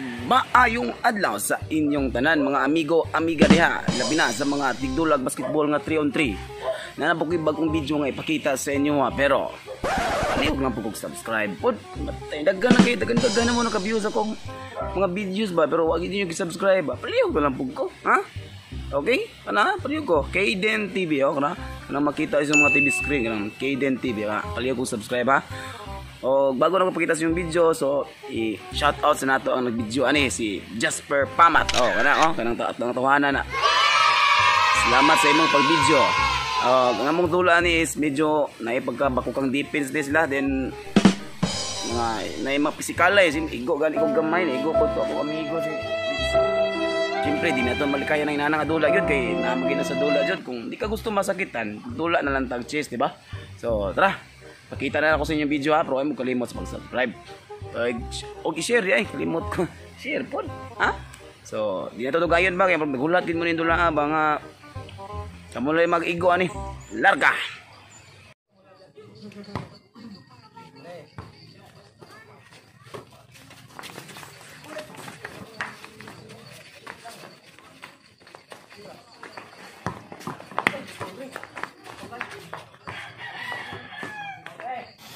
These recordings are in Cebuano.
Maayong adlaw sa inyong tanan, mga amigo, amiga diha, labi na sa mga tigdulag basketball nga 3 on 3. Naa po ko'y bagong video nga ipakita sa inyo ha, pero palihog lang po kog subscribe. Pod, matay daghan na kayo, daghan daghan na mo naka-views akong mga videos ba, pero wag niyo gi-subscribe ba. Palihog lang po ko, ha? Okay? Kana, palihog ko. Kden TV, oh, kana. Kana makita sa mga TV screen kanang Kden TV, ha. Palihog ko subscribe ha. O bago na ko pakita sa inyong video, so i-shout out sa nato ang nag-video ani, si Jasper Pamat. Oh, kana oh, kanang ang tawanan na. Salamat sa imong pag-video. Oh, ang among dula ani is medyo naipagkabakukang defense din sila, then mga naay mga pisikal eh, igo gani kog gamay, igo ko to ako amigo si. Siyempre, di na to malikayan ang inana nga dula yun kay naamagin na sa dula jud. Kung di ka gusto masakitan, dula na lang tag chess, di ba? So, tara. Pakita na ako sa inyong video ha, pero ay mo kalimot sa pag-subscribe. Og i-share ay, kalimot ko. Share pod, ha? So, di na to dugayon ba kay magulat gid mo ning dula ha, ba nga kamo lay mag-igo ani. Larga.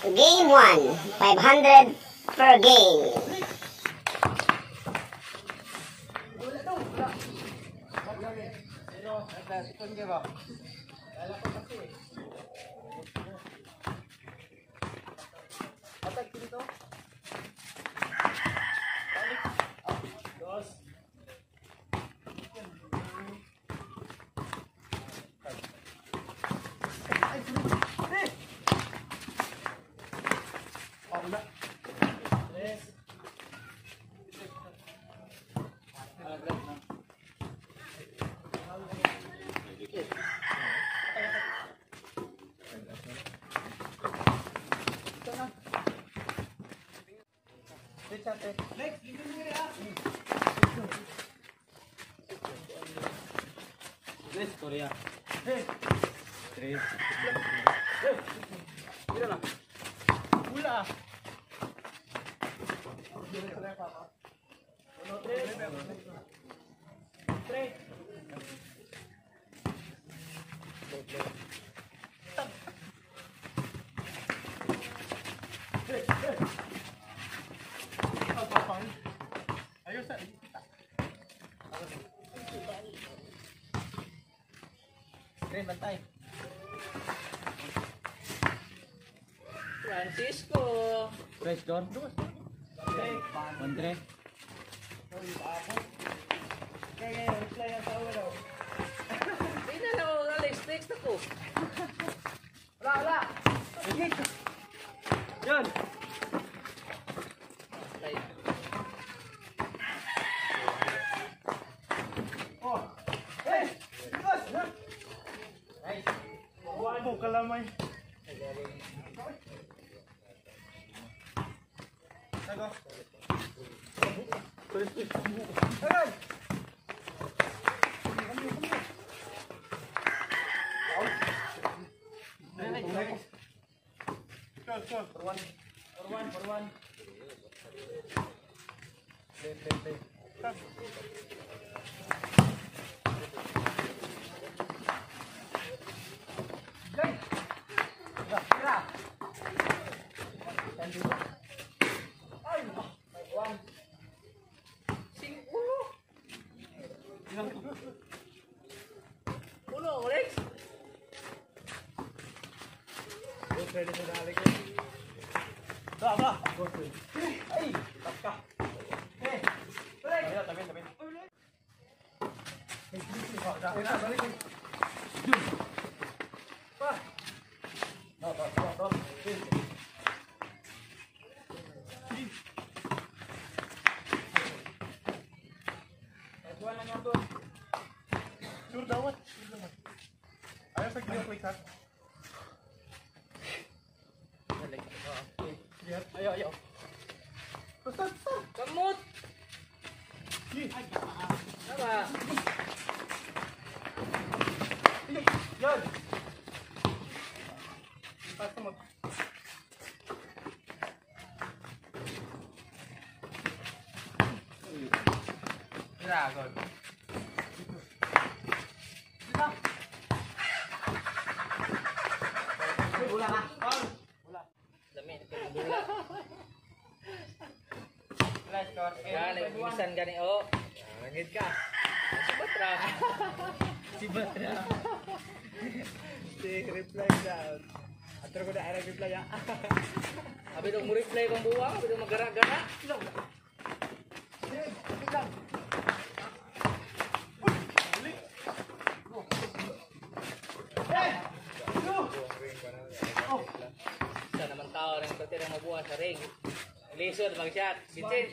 Game 1, 500 per game. Korea. 3. Pila na? Pula. 3. Ayos sa Green, bantay. Francisco. Fresh door. 1-3. Di na lang ako alis. Next ako. Wala, wala. Yun. Oh. Hey! Bas! Ay. Kalamay. Tago. Agad. For one. For one, for one. Play, play, play. Uno, Alex. Ba, ba. Ay, ka. Eh. Tabi, tabi. Pa. No, no, no, no. Sure dawat. Ayaw sa giyo click ha. Ayaw, ayaw. Basta, basta. Kamot. Tama. Yan. Pasa mo. Dragon. Wala ka. Dami, bola. Gani, minsan gani oh. Langit ka. Si Batra. Si Batra. Si reply down. Atro ko na reply ah. Abi dong mo reply kung buwang, abi dong magara-gara. Isa naman tao rin pati rin mabuha sa ring. Lisod mag-shot. Bitin.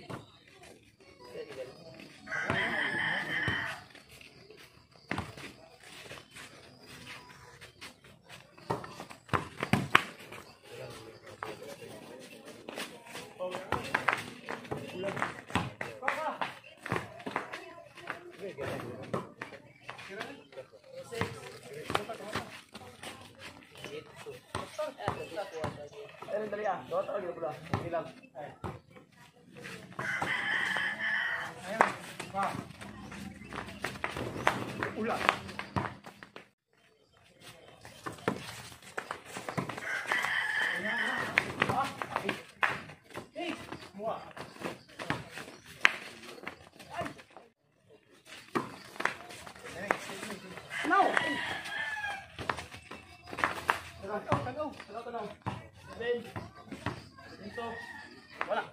Ayun, dali ah. Dot, oh, gila pula. Ilang. Ula. No! Tanaw, tanaw, tanaw. Ben. Dito. Wala.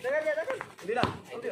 Dagan, dagan. Hindi na. Hindi.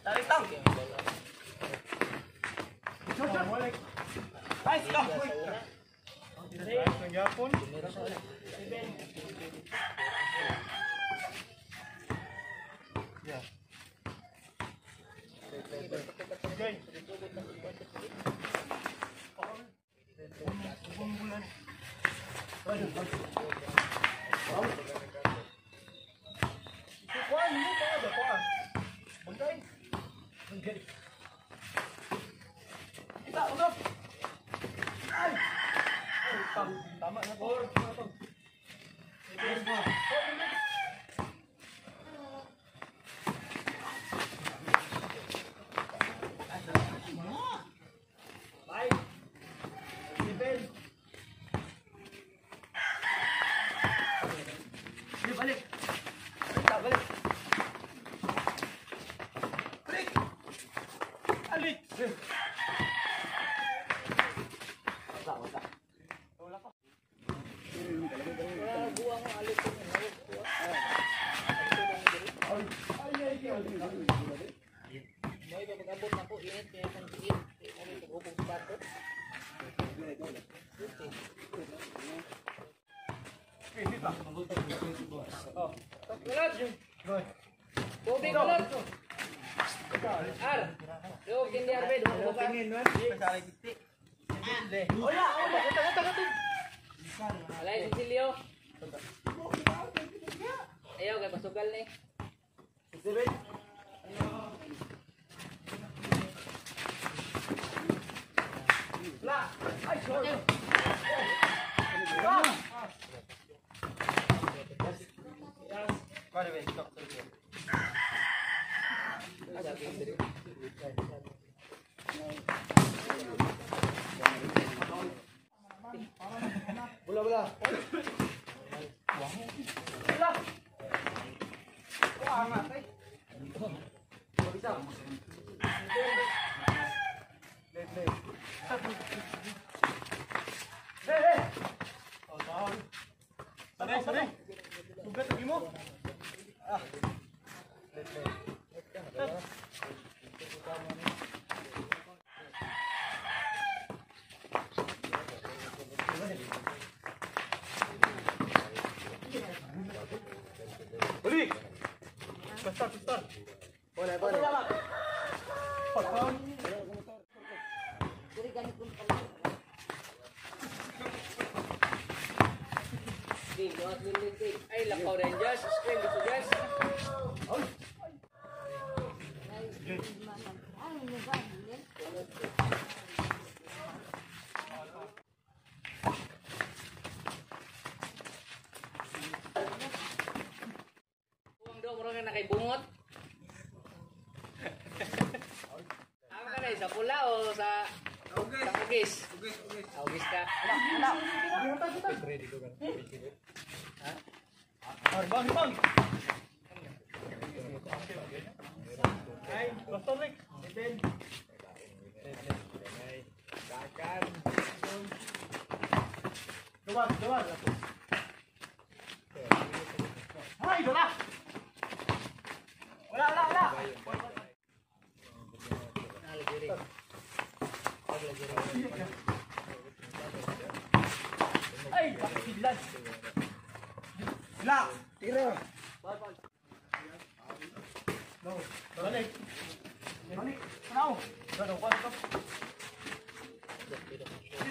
Tarik tang. Nice go. Nice ng Yapon. Yeah. Okay. Kuan mo pa ba kuan? Bangkay. Bangkay. Isa, ulo. Ay! Tama na to. 5 7. Balik, balik. Balik, balik. Balik! Alik! Wala, wala. Mo iba pag-abot na ko init kaya kung init. Mo may pag-ubog sa bato. Kulot. Tubig kulot. Ar. Yo, kindi arbe duha ka. Wala, wala. Alay Cecilio. Ayaw kay pasugal ni. 7. Wala. Ay, sorry. Bola, bola. Wala. Wala nga, ay. Isa. Late, late. Hey, hey. Oh, tawag. Sanay, sanay. Sugat, lagi mo. Ah. Late, late. Balik. Basta, basta. Bola, bola. Foul. Ay, lakaw rin, Josh. Screen dito, Josh. Kuwang daw, mura ka na kay bungot. Tama ka na eh, sa pula o sa ugis? Ugis, ugis. Ugis ka. Bang, bang. Ay, basta Rick. Dakan. Duwag, duwag. Ay, wala. Wala, wala, wala. Ay, pakilan. Wala. Tira. No, balik. Balik. Now. Go, go, go.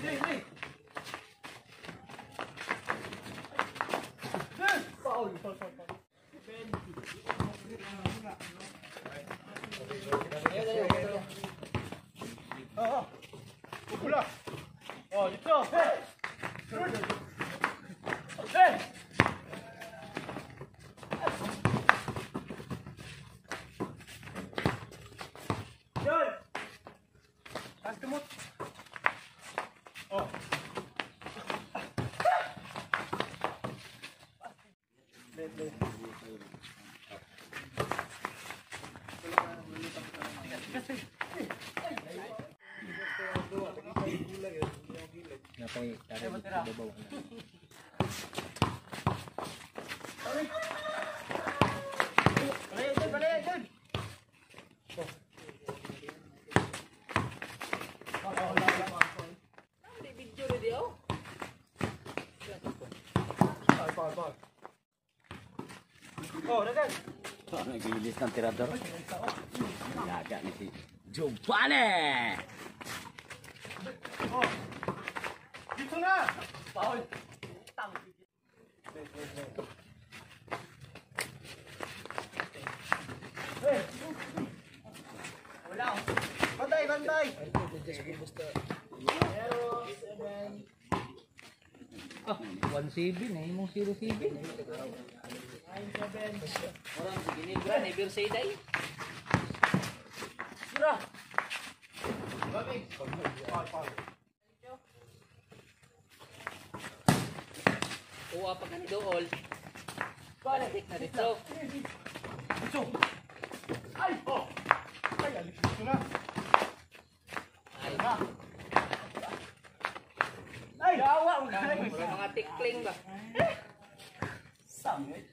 Dili, dili. Foul, foul, foul. Oh, pula. Oh, dito. Hey. Hey. Oh. Nagilis ng tirador. Laga ni si Giovanni. Oh. Dito na. Foul. Wala. Bantay, bantay. Ah, 1-7 eh. Imong 0-7. 9-7. Orang ginibra ni Birsay day. Sira. Uwa pa kani dool. Balik na dito. Dito. Ay, oh. Ay, alis dito na. Ay, Ay, yawa. mga tikling ba? Sangit.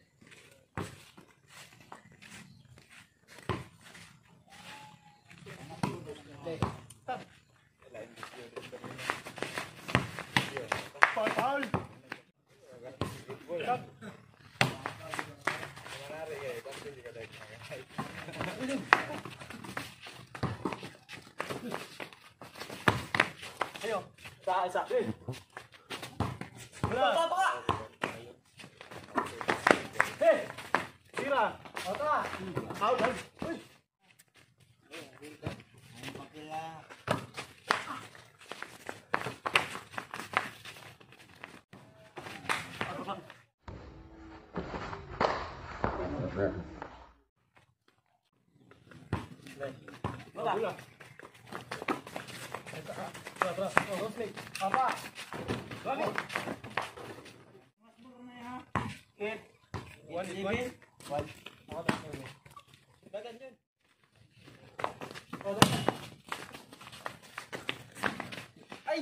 Foul, foul. Ayo, isa, isa. Wala. Baka. Hey! Sira. Ota. Out, out. Uy. Wala. Apa? Bakit? 8 1 7 1. Dagan yun. Ay!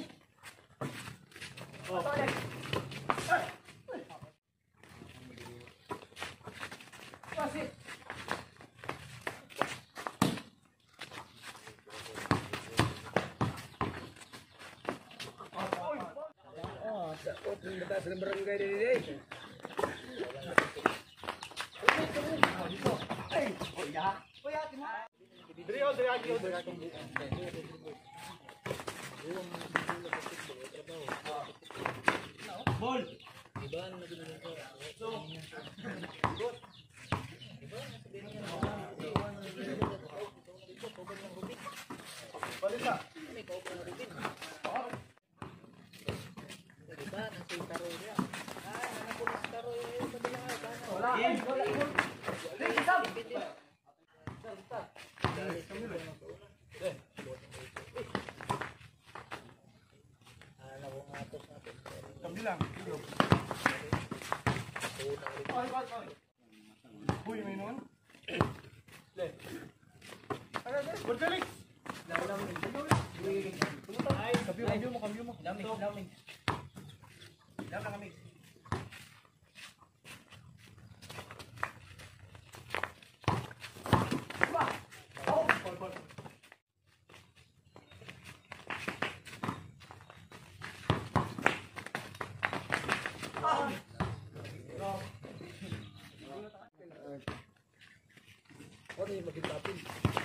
Oh. Ay! Pasik!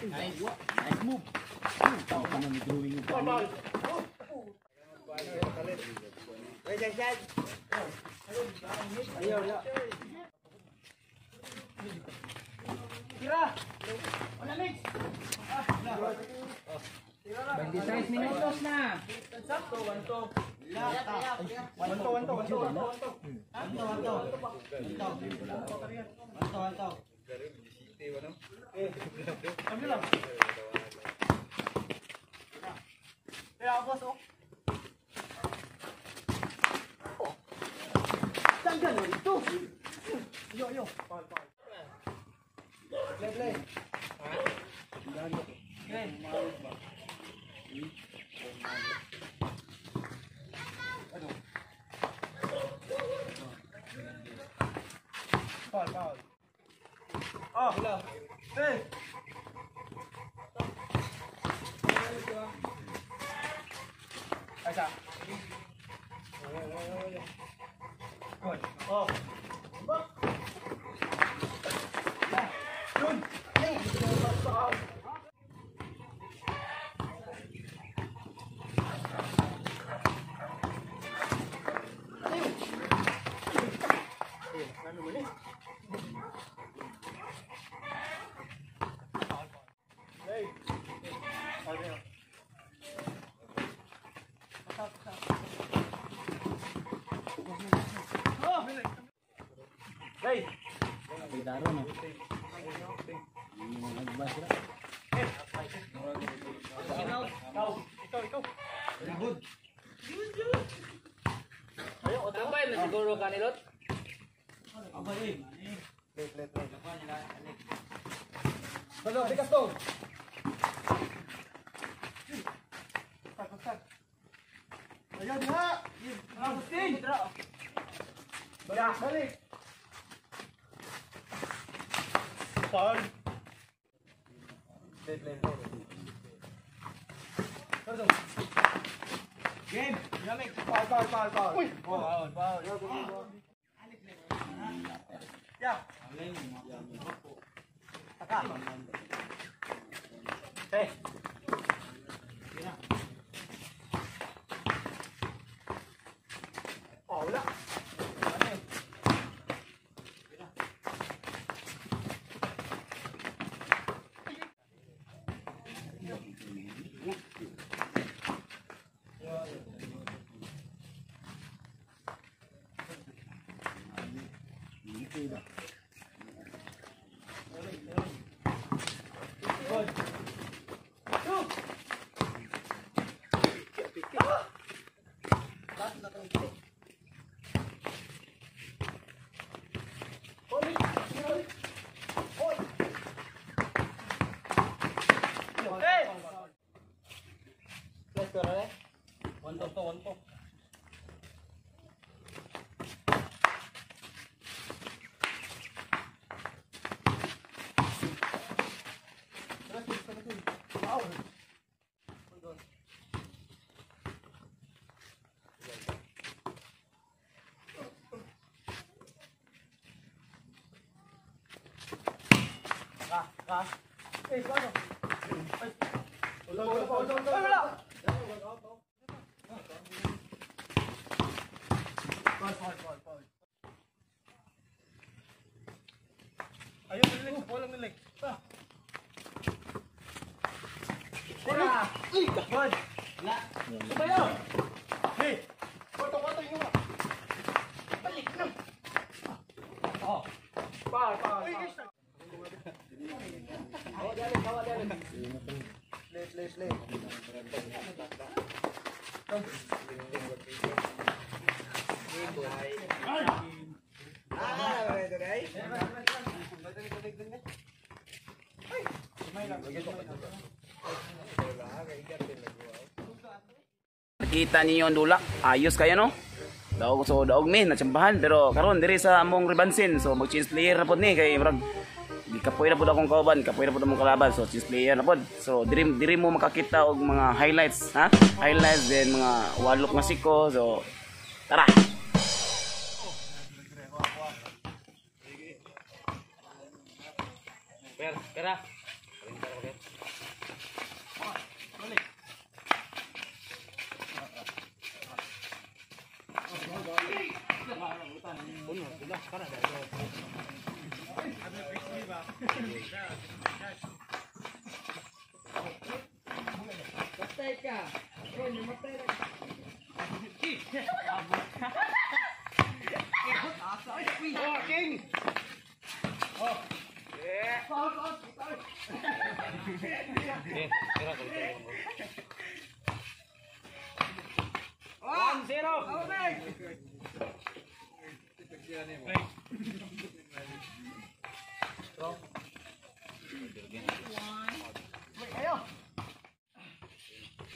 Nice move. Tao pa na drawing yung ball. Tira! Wala, mix! 26 minutos na. Sakto, 1-2. 1-2, 1-2, 1-2, 1-2. 1-2. Kami lang. Kaya ako, boss, oh. Tanggal mo ito. Yo, yo. Foul, foul. Play, play. Play. Foul, foul. Oh, hey. Aisa. Good. Oh. Yun. Hey. Ikaw, ikaw. Good. Tambay na siguro kanilot. Play, play, play. Hello, tikas to. Ayun ha. Agustin. Balik, balik. Foul. Play, play, play. Game. Foul, foul, foul, foul. Uy. Foul, foul. Yeah. Taka. Hey. Oh, wala. Nakita niyo ang dula, ayos kayo no? Daog so daog ni natsambahan pero karon diri sa among ribansin so mag change player na pod ni kay murag gikapoy na pod akong kauban, kapoy na pod among kalaban so change player na pod. So diri diri mo makakita og mga highlights ha? Highlights then mga walok nga siko so tara. Pera.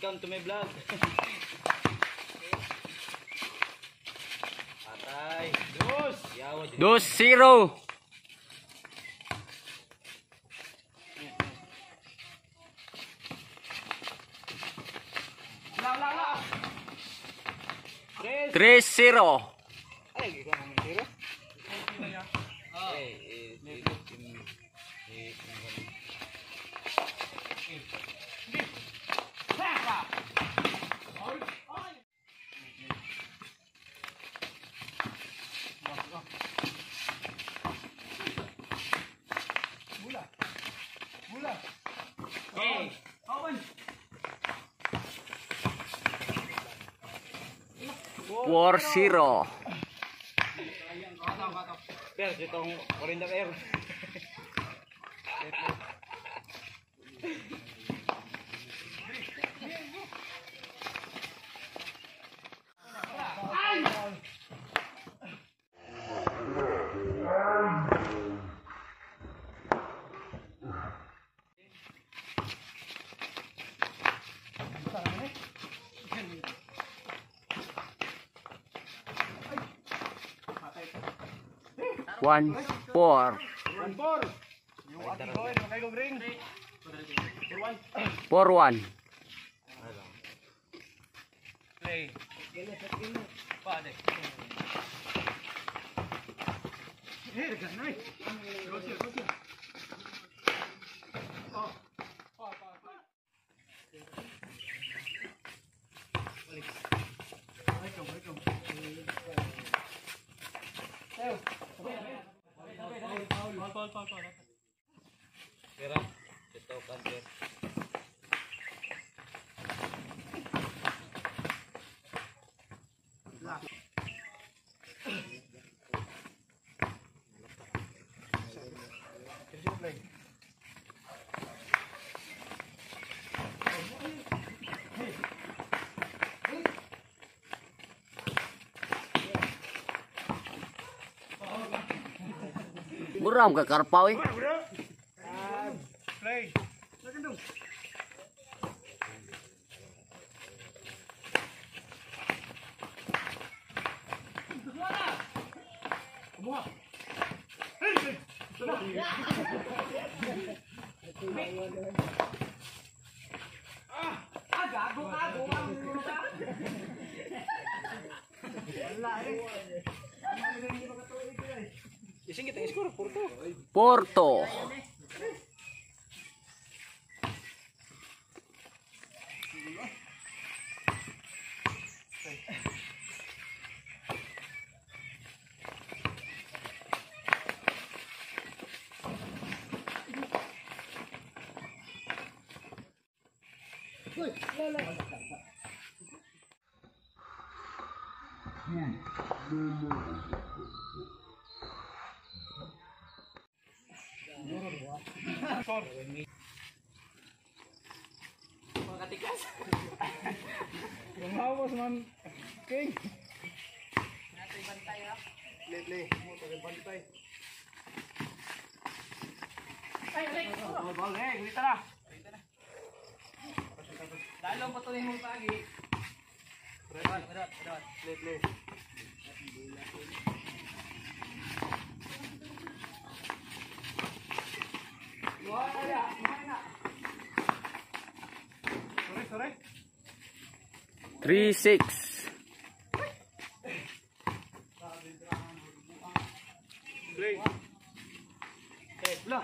Welcome to my vlog. Atay. Dos. 2-0. 3-0. 4-0. Pero itong Orinda Air. 1-4. 4-1. Play. Pera. Ito kanter. Buram ka karpaw eh. Ising kita score Porto. Porto. Mga katikas. Gumawas man. King. Natoy bantay ha. Le, le. Mo to bantay. Ay, ay. Oh, ball, eh, dito na. Lalong patuloy mo pagi. Dot, dot, dot. Le, le. Sorry, sorry. 3-6. Play. Eh, bla.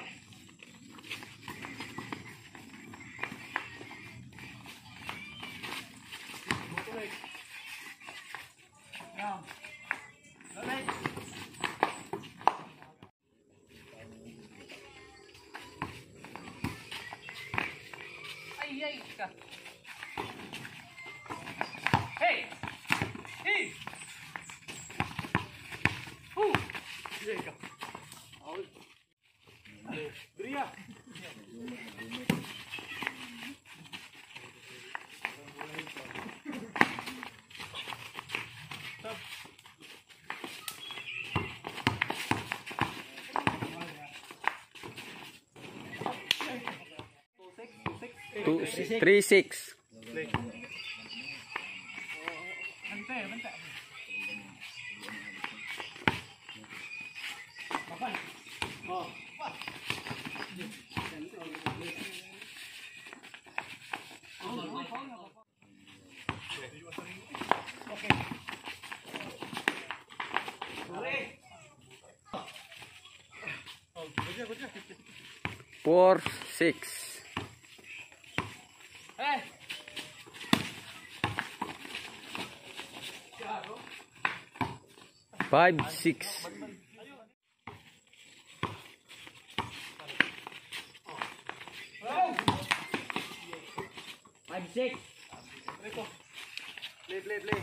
Ay, ay ka. Hey! Hey! Hu! Dria. 2 3-6. Bantay, bantay. 4-6. Hey! 5-6. 5-6. Play, play, play.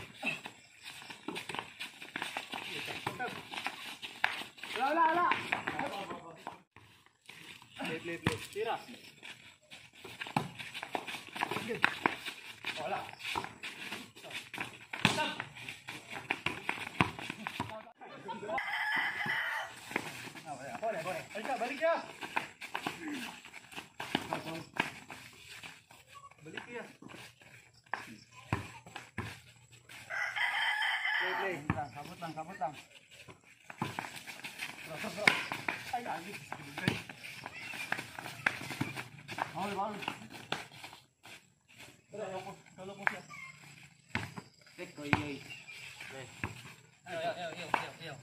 Wala, wala, wala. Play, play, play. Tira. Wala. Balik ka, balik ka. Balik ka. Play, play. Kamot lang, kamot lang. Ay, lagi. Bawal, bawal. Ay, ay, ay, ay, ay, ay.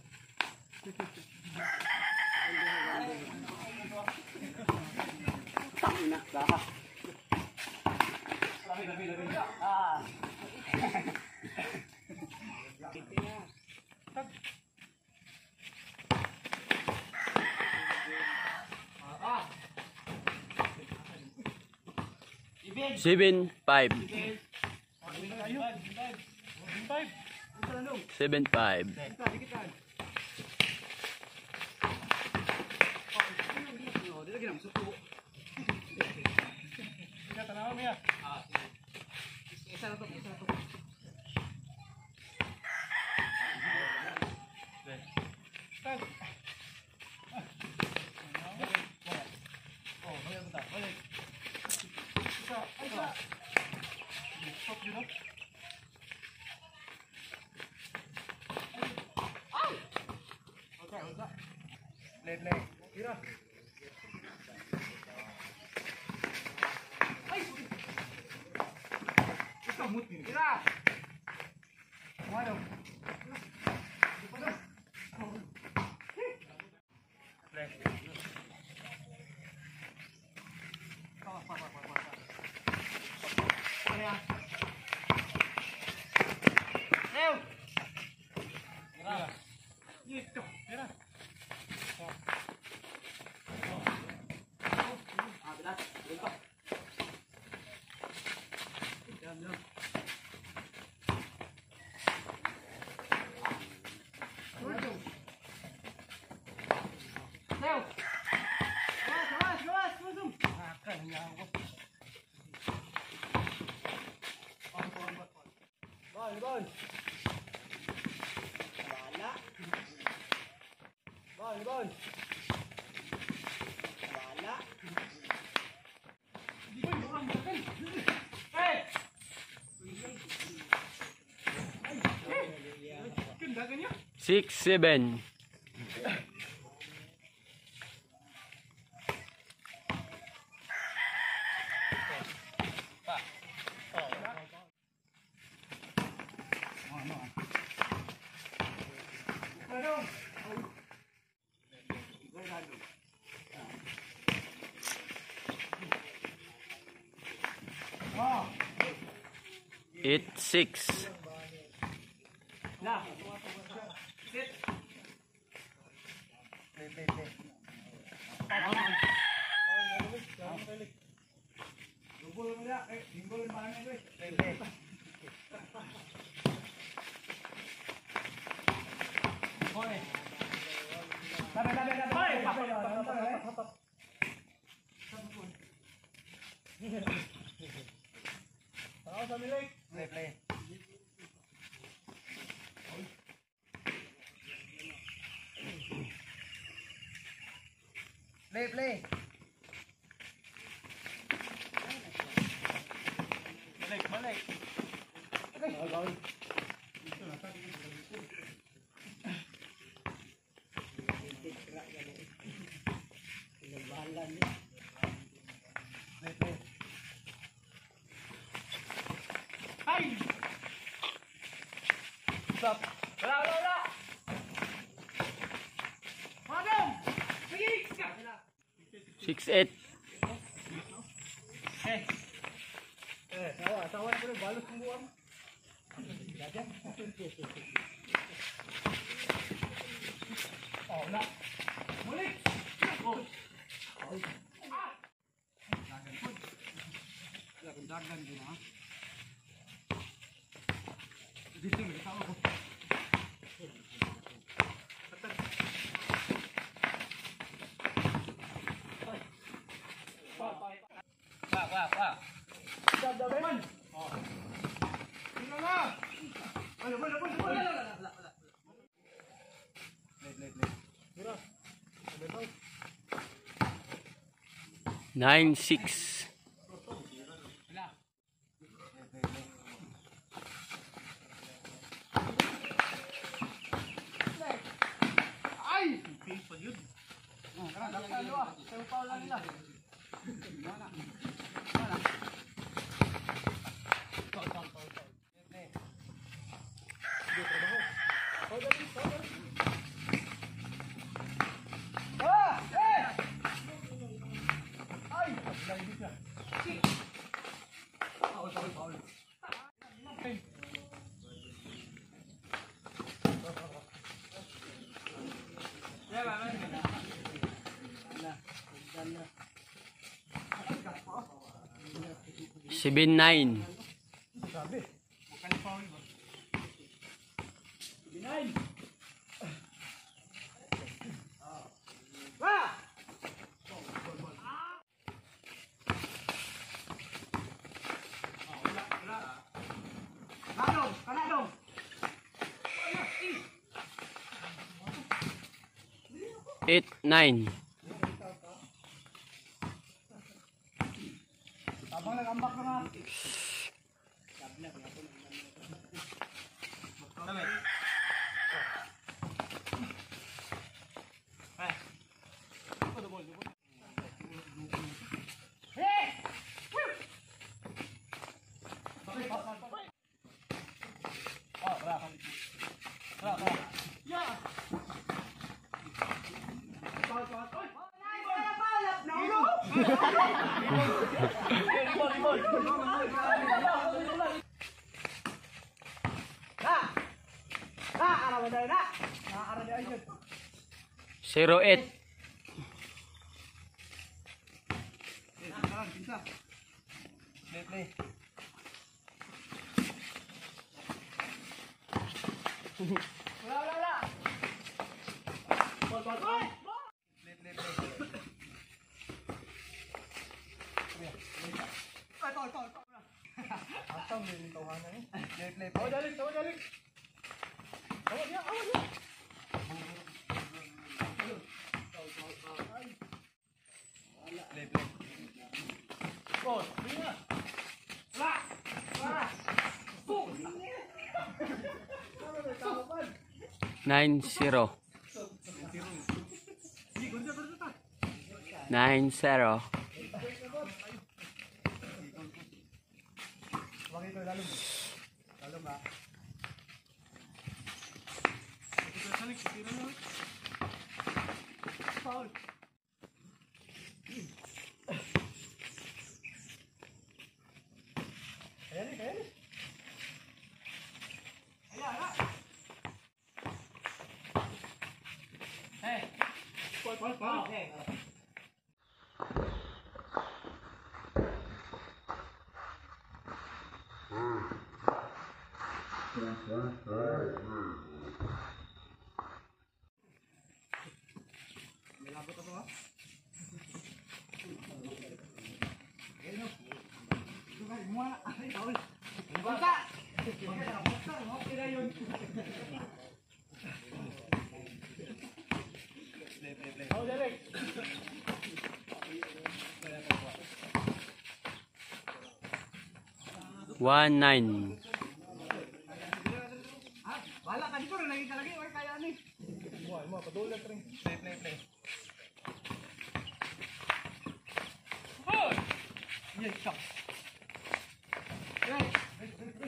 Labi, labi, labi. Ah. 7-5. 7-5. Isa na to, isa na to. Play, play. Tira. Tira. Play. Tira. 6-7. 8-6. Play, play. Balik, balik. Play, play. Ay! Stop. Wala, wala, wala. Madam! Sige! 6-8. Sawa, sawa na pero balos kung buwan. Oh, na. Muli! Oh. Dagan din ha. Dito may tao ko. Pa, pa, pa. Play, play, play. 9-6. 7-9. 8-9. Abang nagambak na nga. 0-8. Play, play. Wala, wala, wala. Ball, ball, ball. Play, play, play. Atam din yung tawanan eh. Play, play, play. Dalik, tawa, dalik. Tawa niya, tawa niya. Play, play. Ball, sige na. Wala. Wala. Boom. 90. 90. 19. Wala ka dito, lagi ka lagi, wala kaya ni. Mo, padulat rin. Play, play, play. Yes, shot.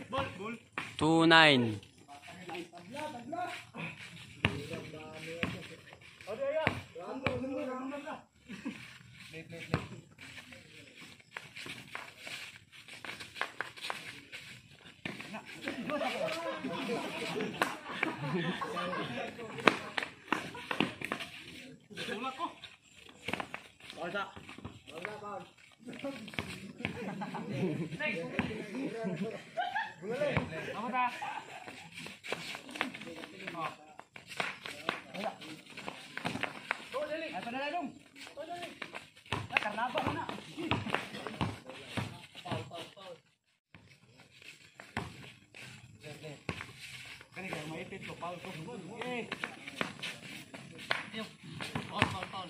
Ball, ball. 29. Play, play, play. Ay, padala dong. Karnaba ka na. Kani kay maipit ko foul ko. Eh. Foul, foul, foul.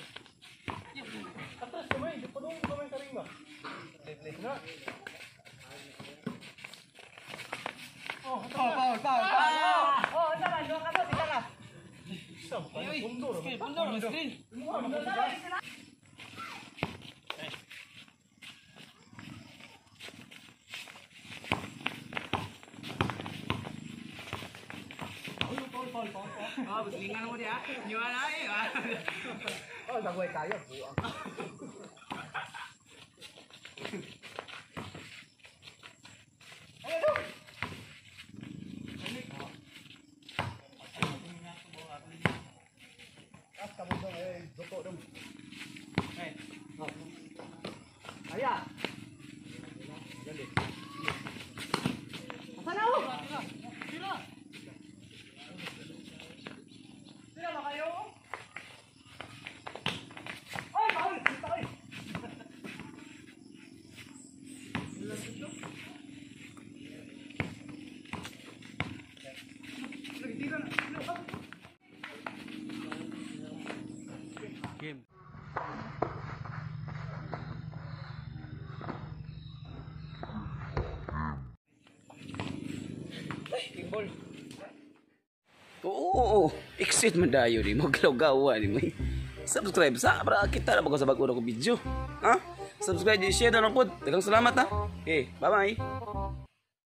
Atras kamay, di pa dong kamay sa ring ba? Play, play. Na. Oh, foul, foul, foul. Oh, asa ka? Duha ka to, sila ka. Screen, pundor, screen. Oh, buslingan mo diha. Nyuan ay. Oh, lagway kayo. Buang. Aya. Asa na oh? Sila. Sila ba kayo? Ay, mahal! Ay! Game. Oo, oo, oo. Exit man dayo ni mo gawa ni mo. Subscribe sa para kita na bago sa bag-o ko video. Ha? Subscribe, share na lang pod. Daghang salamat ha. Okay, bye-bye.